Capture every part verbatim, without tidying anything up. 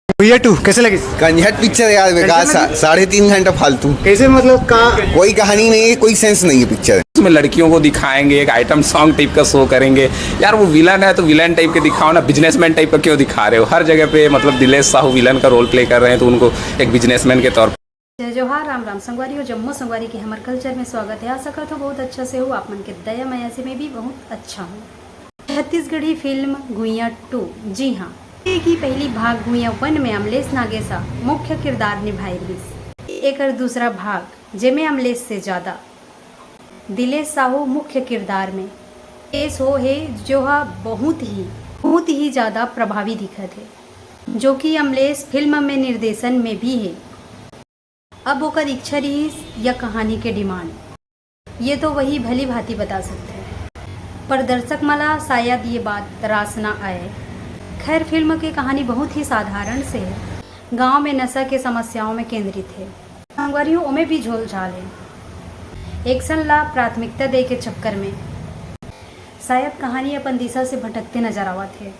भैया टू कैसे लगी? कंझट पिक्चर यार, बेकार। सा-, साढ़े तीन घंटा फालतू। कैसे, मतलब, का? कोई कहानी नहीं है, कोई सेंस नहीं है पिक्चर। इसमें लड़कियों को दिखाएंगे, एक आइटम सॉन्ग टाइप का शो करेंगे। यार, वो विलन है तो विलन टाइप के दिखाओ ना, बिजनेसमैन टाइप का क्यों दिखा रहे हो? हर जगह पे, मतलब, दिलेश साहू विलन का रोल प्ले कर रहे हैं, तो उनको एक बिजनेसमैन के तौर पर। जय जोहार, राम राम संगवारी हो, जम्मो संगवारी के हमर कल्चर में स्वागत है। आशा करत हो बहुत अच्छा से हो, आप मन के दया मया से मैं भी बहुत अच्छा हूँ। छत्तीसगढ़ी फिल्म गुइया टू, जी हाँ, ये की पहली भाग गुइया वन में अमलेश नागेश ह मुख्य किरदार निभाए रिहिस। एकर दूसरा भाग, जेमे अमलेश से ज्यादा दिलेश साहू मुख्य किरदार में पेश हो हे, जो ह बहुत ही, बहुत ही ज्यादा प्रभावी दिखत हे, जो कि अमलेश फिल्म में निर्देशन में भी हे। अब ओकर इच्छा रिहिस या कहानी के डिमांड, ये तो वही भली भांति बता सकथे, पर दर्शक मन ला शायद ये बात रास ना आए। खैर, फिल्म के कहानी बहुत ही साधारण से हे, गांव में नशा के समस्याओं में केंद्रित हे। संगवारी हो, ओमे भी झोल झाल हे। एक्शन ला प्राथमिकता दे के चक्कर में शायद कहानी अपन दिशा से भटकते नजर आवत हे।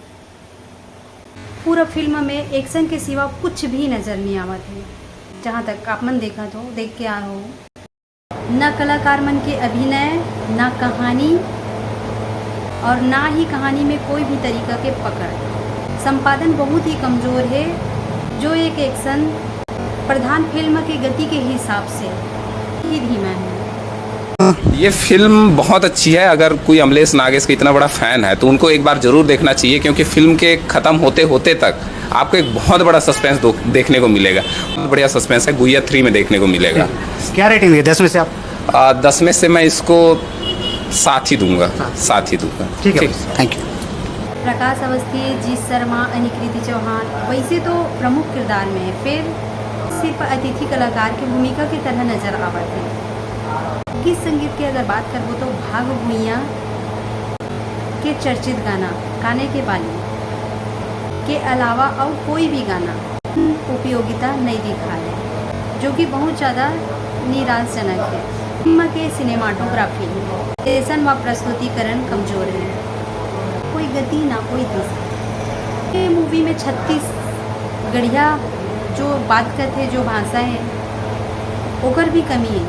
पूरा फिल्म में एक्शन के सिवा कुछ भी नजर नहीं आवत हे। जहाँ तक आप मन देखत हो, देख के आ हो, ना कलाकार मन के अभिनय, ना कहानी और ना ही कहानी में कोई भी तरीका के पकड़। संपादन बहुत ही कमजोर हे, जो एक एक्शन प्रधान फिल्म के गति के हिसाब से ही धीमा हे। ये फिल्म बहुत अच्छी है। अगर कोई अमलेश नागेश का इतना बड़ा फैन है तो उनको एक बार जरूर देखना चाहिए, क्योंकि फिल्म के खत्म होते होते तक आपको एक बहुत बड़ा सस्पेंस दो-, देखने को मिलेगा। बहुत बढ़िया सस्पेंस है, गुइया थ्री में देखने को मिलेगा। क्या रेटिंग है दस में से आप? आ, दस में से मैं इसको सात ही दूंगा, सात ही दूंगा। ठीक है, थैंक यू। प्रकाश अवस्थी, जीत शर्मा, अनिकृति चौहान, वैसे तो प्रमुख किरदार में हे, फेर सिर्फ अतिथि कलाकार के भूमिका के तरह नजर आवत हे। गीत संगीत के अगर बात करबो तो भाग भुइयां के चर्चित गाना काने के बाली के अलावा अउ कोई भी गाना उपयोगिता नहीं दिखाए, जो कि बहुत ज्यादा निराशजनक हे। फिल्म के सिनेमाटोग्राफी, निर्देशन व प्रस्तुतिकरण कमजोर हे, कोई गति ना कोई दिशा। ये मूवी में छत्तीसगढ़िया जो बात करथे, जो भाषा हे, ओकर भी कमी हे।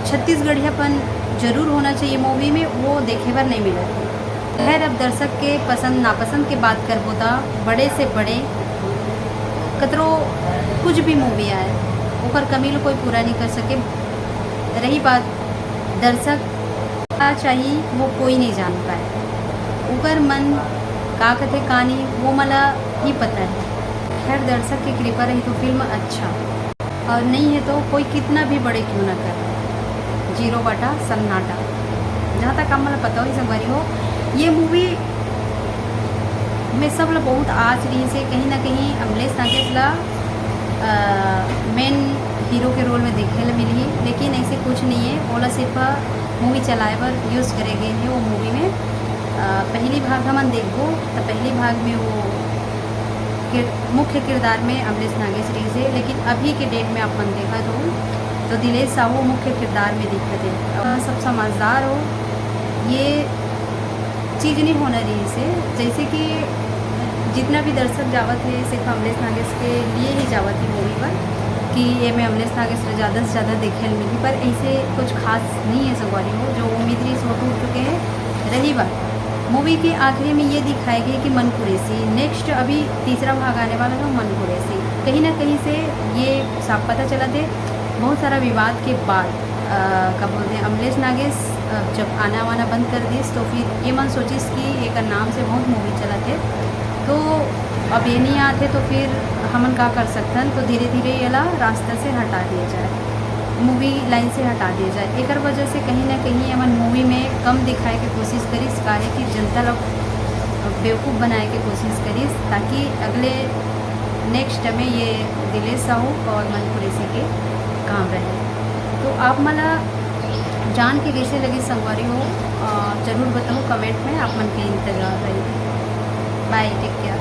छत्तीसगढ़ियापन जरूर होना चाहिए मूवी में, वो देखे बर नहीं मिलत हे। खैर, अब दर्शक के पसंद नापसंद के बात करबो त बड़े से बड़े कतरो कुछ भी मूवी आए, ओकर कमी ल कोई पूरा नहीं कर सके। रही बात दर्शक का चाहिए, वो कोई नहीं जान पाए, ओकर मन का कथे का नहीं, वो मला ही पता हे। खैर, दर्शक के कृपा रही तो फिल्म अच्छा, और नहीं हे तो कोई कितना भी बड़े क्यों ना करे, जीरो बटा सन्नाटा। जहाँ तक आप मन ला पता होही संगवारी हो, ये मूवी में सब ला बहुत आस रहिस हे कहीं ना कहीं अमलेश नागेश ला मेन हीरो के रोल में देखे ला मिलही, लेकिन ऐसे कुछ नहीं हे। ओला सिर्फ मूवी चलाए बर यूज करे गए हे वो मूवी में। अ, पहली भाग हमन देखबो तो पहली भाग में वो किर-, मुख्य किरदार में अमलेश नागेश रहिस हे, लेकिन अभी के डेट में आप मन देखत हो तो दिलेश साहू मुख्य किरदार में दिखत हे। अब सब समझदार हो, ये चीज नहीं होना रहिस हे। जैसे कि जितना भी दर्शक जावत हे, सिर्फ अमलेश नागेश के लिए ही जावत हे मूवी पर, कि ये में अमलेश नागेश ला ज्यादा से ज्यादा देखे ल मिली, पर ऐसे कुछ खास नहीं हे संगवारी हो। जो उम्मीद रहिस वो टूट चुके हे। रही बात मूवी के आखिरी में ये दिखाए गए कि मन कुरैशी, नेक्स्ट अभी तीसरा भाग आने वाला है मन कुरैशी, कहीं ना कहीं से ये साफ पता चलत हे। बहुत सारा विवाद के बाद, अ, का बोलते हैं, अमलेश नागेश, अ, जब आना वाना बंद कर दिस तो फिर ये मन सोचिस कि एकर नाम से बहुत मूवी चलत हे, तो अब ये नहीं आते तो फिर हमन का कर सकथन, तो धीरे धीरे येला रास्ता से हटा दिया जाए, मूवी लाइन से हटा दिया जाए। एकर वजह से कहीं ना कहीं हमन मूवी में कम दिखाए के कोशिश करिस, काहे कि जनता लोग बेवकूफ़ बनाए के कोशिश करिस, ताकि अगले नेक्स्ट में ये दिलेश साहू और मन कुरैशी के काम रहे। तो आप मन ला जान के कैसे लगिस संगवारी हो, अ, जरूर बताओ कमेंट में, आप मन के इंतजार रही। बाय, टेक केयर।